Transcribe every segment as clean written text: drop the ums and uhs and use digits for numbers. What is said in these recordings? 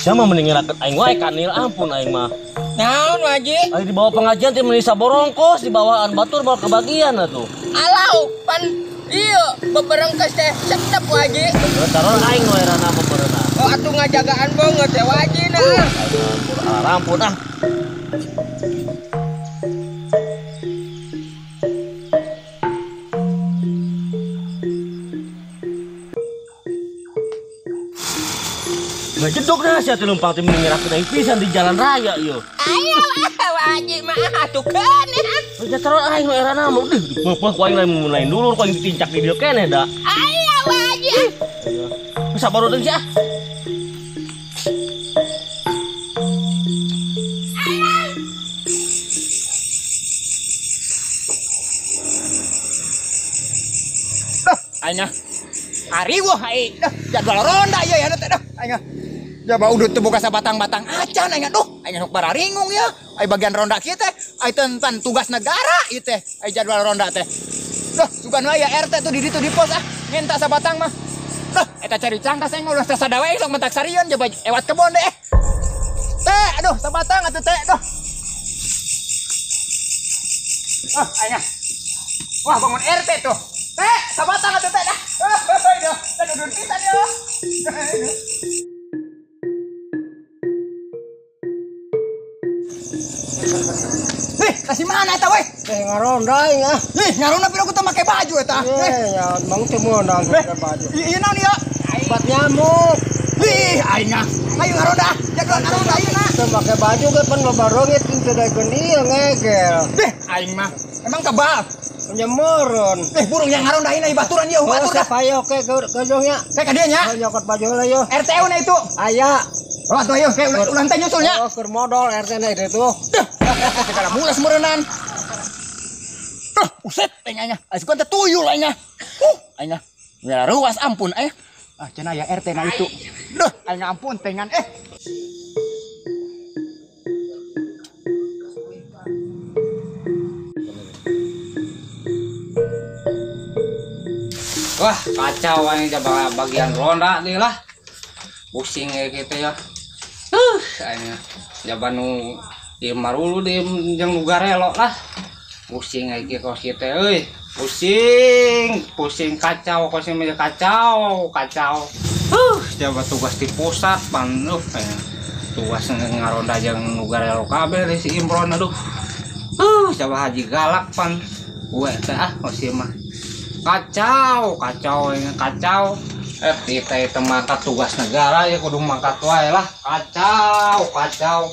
Sia mah mending ngerakeun aing wae Kanil, ampun aing mah. Naon Haji? Aing dibawa pengajian teh meuni saborongkos, dibawaan batur bawa kebagian atuh. Alau pan iya beberengkes teh setep Haji. Taruh aing we rana beberenang. Oh atuh ngajagaan banget ya Haji nah. Ampun ah. Ngajedog nah sia teh leumpang teh mending ngerakeun aing pisan di jalan raya ieu. Ayo Haji mah atuh keun. Geus taruh aing we rana mah deuh dipeupeung ku aing lain mun lain dulur ku aing ditincak di dieu keneh da. Ayo Haji. Sabar teh sia. Aing ariweuh aing jadwal ronda ieu ya teh aing. Jaba udut teu boga sabatang-batang acan aing aduh aing sok bararingung ya. Ai bagian ronda kieu teh ai tentang tugas negara ieu teh ai jadwal ronda teh. Duh sugan wae ya RT tuh di ditu di pos ah minta sabatang mah. Duh eta cari cangkas aing ulah teh sadawe sok mentak sarion jaba ewat kebon deh. Teh aduh sabatang atuh teh duh. Ah aing. Wah bangun RT tuh. Teh sabatang atuh teh dah. Duh, teh udun pisan ya. Ih, kasih mana eta weh? Teh ngaronda aing ah. Ih, ngaronda pira ku teu make baju eta. Eh, ya mang teu meunang make baju. Ieu naon ieu? Obat nyamuk. Ih, aing ah. Ayo ngaronda, jadwal ngaronda ayeuna. Teu make baju ge pan loba reungit teu daekeun ieu ngegel. Deh, aing mah emang kebal. Nyemuron. Burung yang ngaronda ayeuna baturan ieu batur dah. Payo ke gedungnya. Ke ka dieu nya. Nyokot baju heula yo. RTU na itu. Aya. Oh, atuh ayo ke ulah teh nyusulnya. Oh, keur modal RT na itu. Duh, segala mulas meureunnan. Duh, uset aing nya. Asup teh tuyul aing nya. Aing nya. Ya ruas ampun aing. Ah, cenah ya RT na itu. Duh, aing ampun tengan eh. Wah, kacau aing bagian ronda nih lah. Pusing kayak gitu ya. Aing jaban nu di marulu di jeung nu garelo lah. Pusing kayak gitu kos kitu euy. Pusing, pusing kacau kos mah kacau, kacau. Jabat tugas di pusat pan tugas ngaronda jeung nu garelo kabeh si Imron aduh. Jabat haji galak pan. Gue teh ah kos ieu mah. Kacau, kacau, ini kacau. Kita itu mangkat tugas negara ya kudu mangkat wae lah. Kacau, kacau.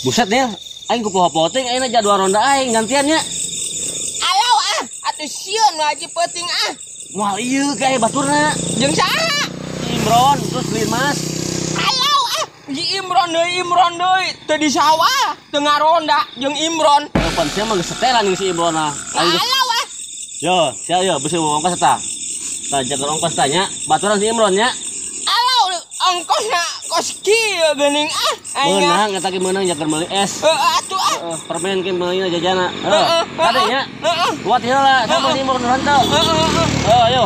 Buset deh, aing ku poho-poho teh aing jadwal ronda aing gantiannya. Alau ah, atuh sieun haji peuting ah. Moal ieu gae baturna. Jeung saha? Imron terus Linmas. Alau ah, si Imron deui teu di sawah, teu ngaronda jeung Imron. Pan sia mah geus setelan jeung si Imron ah. Alau ah. Yo, sia yo beuseum ongkos eta. Tah jaga ongkos tanya, baturan si Imron nya. Alau ongkosna kos kieu geuning ah. Meunang eta ge meunang jaga meuli es. Heeh atuh ah. Permen ke meulina jajana. Heeh. Kade nya. Heeh. Kuat heula sama si Imron henteu. Heeh heeh. Heeh, ayo.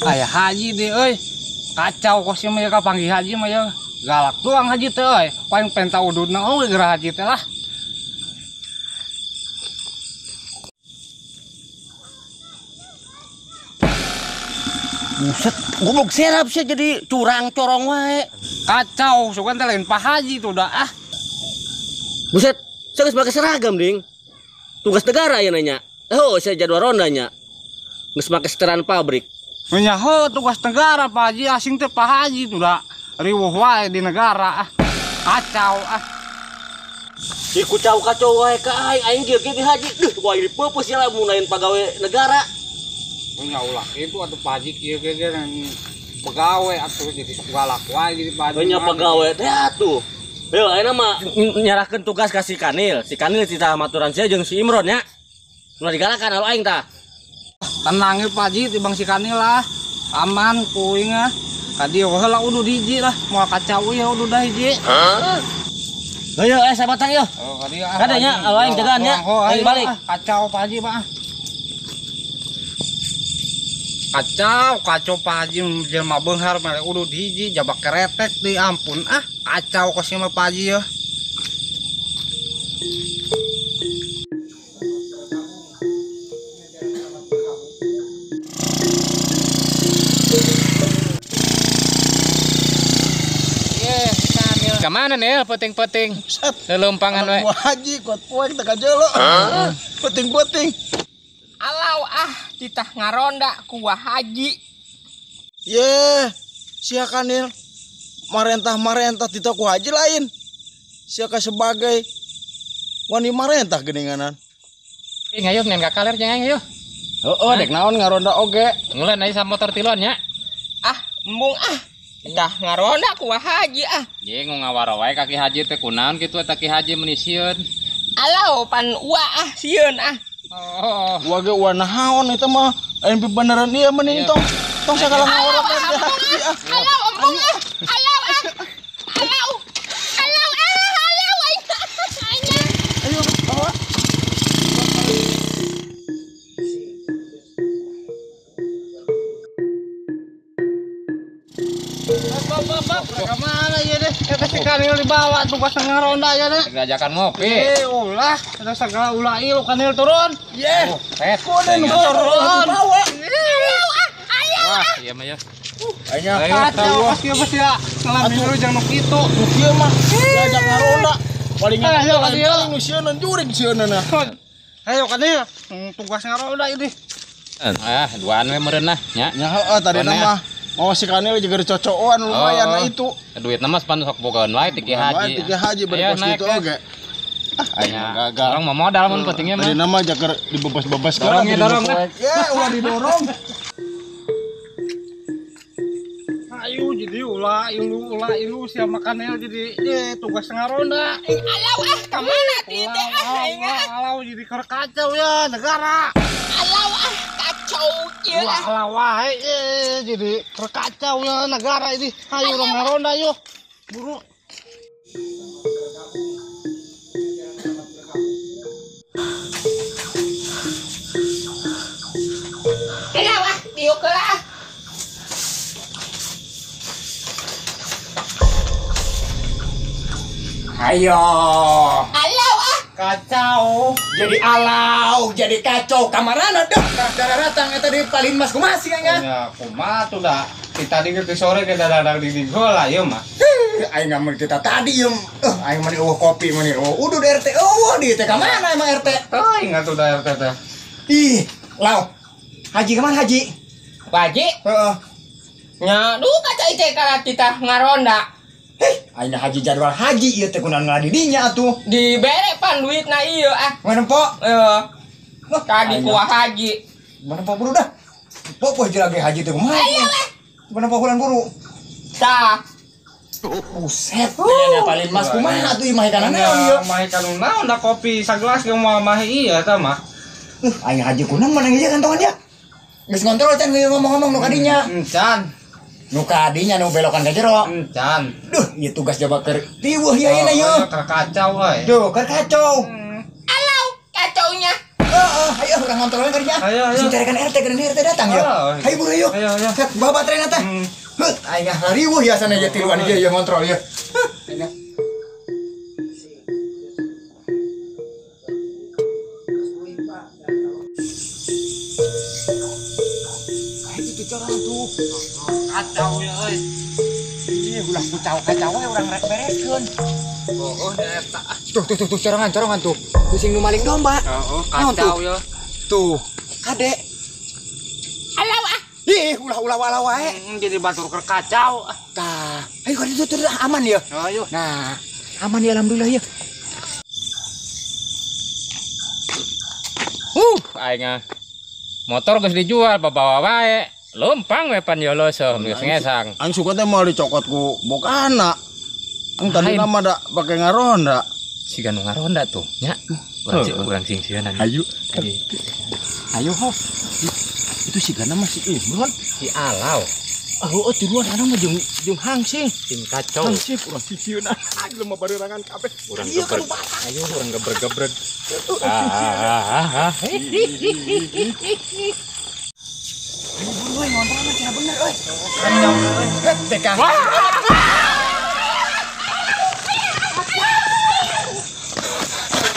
Ayah haji deh, euy. Kacau kos ieu mah kapanggih haji mah ya. Galak doang haji teh euy. Paling penta ududna oge geura haji teh lah. Buset, goblok serap sih jadi curang corong wae. Kacau, sugan teh lain Pak Haji tuh dah ah. Buset, saya geus make seragam ding. Tugas negara ya nanya. Oh, saya jadwal rondanya. Geus make setelan pabrik. Nyaho tugas negara Pak Haji asing teh Pak Haji tuh dah. Riweuh wae di negara ah. Kacau ah. Si kucau kacau wae ka aing, aing kieu kieu haji. Duh, ku aing dipeupeus ya lamun lain pagawe negara. Nya ulah kitu atuh Pak Haji kieu kieu pegawai atuh jadi sok galak wae jadi Pak Haji. Nya pegawai teh atuh. Yo ayeuna mah nyerahkeun tugas ka si Kanil. Si Kanil cita maturan sia jeung si Imron nya. Ulah digalakan alo aing tah. Tenang Pak Haji tibang si Kanil lah. Aman kuing ah. Kadi heula udud hiji lah, moal kacau ya udud dah hiji. Ayo sabatang yo. Oh, kadi ah. Kadanya alo aing jagaan nya. Aing balik. Kacau Pak Haji, Pak. Kacau, kacau Pak Haji jelema beunghar mere udud hiji jabak keretek di ampun ah. Kacau kos mah Pak Haji ya. Kemana nih peting-peting? Lelompangan we. Wah haji kuat poek teh kajelo. Peting-peting. Alau ah titah ngaronda ku haji. Ye, sia Kanil. Marentah-marentah titah ku haji lain. Sia ka sebagai wani marentah geuninganan. Ngayo nen ka kaler jangan ayo. Heeh, dek naon ngaronda oge. Ngulan aya sa motor tiluan nya. Ah, embung ah. Tah ngaronda ku haji ah. Ye ngawaro wae ka Ki Haji teh kunaon kitu eta Ki Haji meuni sieun. Alau pan ua ah sieun ah. Oh. Ua ge ua naon eta mah aya beneran ieu mending tong tong sagala ngawaro ka Ki Haji ah. Alau embung ah. Alau ah. Alau. Alau ah alau aing. Ayo bawa. Bapak, kemana ya deh? Kita si Kanil dibawa tugas ngaronda ya deh. Diajakan ngopi. Ulah, kita segala ulah ieu Kanil turun. Ye. Kudu turun. Dibawa. Wah, iya mah ya. Ayo, kacau pas ieu ya. Ngalamin dulu jangan nu kitu. Nu kieu mah diajak ngaronda. Paling ayo nu sieun jurig sieunna. Ayo Kanil, tugas ngaronda ini. Ah, duaan we meureun lah nya. Nya heeh tadi mah. Oh si Kanil juga dicocokan lumayan nah itu. Duit nama pan sok bogaan wae ti Ki Haji. Ti Ki Haji bari kos kitu oge. Ah aing gagal. Orang mah modal mun pentingnya mah. Tadi nama jaker dibebas-bebas dorong ya dorong. Ya ulah didorong. Ayo jadi ulah ilu sia Kanil jadi tugas ngaronda. Alau ah ka mana ti teh ah aing ah. Alau jadi keur kacau ya negara. Alau ah kacau kieu ah. Ulah wae jadi kacau ya negara ini. Ayo urang ngaronda yuk. Buru. Alau ah diuk heula ah. Ayo. Alau ah. Kacau. Jadi alau, jadi kacau. Kamarana deh. Darah datang eta di palin mas kumaha sih nya? Ya kumaha tuh dah. Kita tadi ke sore kita dadang di gola ieu mah. Aing mah kita tadi ieu. Aing mah eueuh kopi mah eueuh. Uduh RT eueuh di teh ka mana emang RT? Teuing atuh da RT teh. Ih, lau. Haji kemana Haji? Haji? Heeh. Nya duh kaca teh kana kita ngaronda. Heh, aing haji jadwal haji ieu teh kunaon di dinya atuh. Dibere pan duitna ieu ah. Mana po? Heeh. Tadi ku haji. Mana po buru dah. Po po lagi haji teh kumaha? Ayo ah. Mana po bulan buru? Tah. Buset, nya paling mas kumaha atuh ieu mah kana naon ieu? Mah kana naon da kopi sagelas ge moal mah ieu eta mah. Aing haji kunaon mana ieu kantongan dia? Geus ngontrol can ngomong-ngomong nu kadinya. Encan. Nu kadinya nu belokan ka jero. Encan. Duh, ieu tugas jaba keur riweuh ieu ayeuna ieu. Keur kacau euy. Duh, keur kacau. Alau, kacaunya. Heeh, ayo urang ngontrolna ka dinya. Ayo, ayo. Sing carekan RT keur RT datang ya. Hayu buru ayo. Ayo, ayo. Set bawa bateraina teh. Heut, aing riweuh ya sana ieu tiluan ieu ngontrol ieu. Aing. Tuh. Kacau ya euy. Ih, ulah kacau-kacau we urang rek bereskeun. Oh, eta. Tuh tuh tuh corongan-corongan tuh. Sing nu maling domba. Heeh, kacau ya. Tuh, kade. Alau ah. Ih, ulah-ulah walau wae. Jadi batur keur kacau. Tah, ayo ka ditu tuh aman ya. Ayo. Nah, aman ya alhamdulillah ya. Aing ah. Motor geus dijual babawa wae. Lompang we pan yolo so geus ngesang. Aing suka teh moal dicokot ku bokana. Aing tadi mah da pake ngaronda. Siga nu ngaronda tuh nya. Urang singsieunan. Ayo. Ayo ho. Itu si Gana masih Imron. Si Alau. Ah, oh, tiruan anak mah jeung hangsing. Sing kacau. Hangsing urang singsieunan. Ah, jelema bareurangan kabeh. Urang Iya, gebreg. Ayo urang gebreg-gebreg. Ah. Ayo buru euy ngontrol mah cara bener euy. Het TK.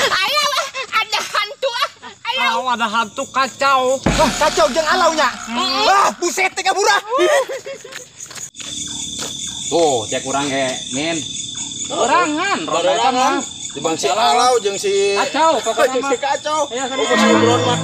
Ayo, ada hantu ah. Ayo. Alau ada hantu kacau. Wah, kacau jeung alaunya. Wah, buset teh kaburah. Tuh, cek urang ge, Min. Orangan, Barerangan. Di bang si Alau jeung si Kacau, pokoknya jeung si mah. kacau. Iya, Oh, si Imron mah.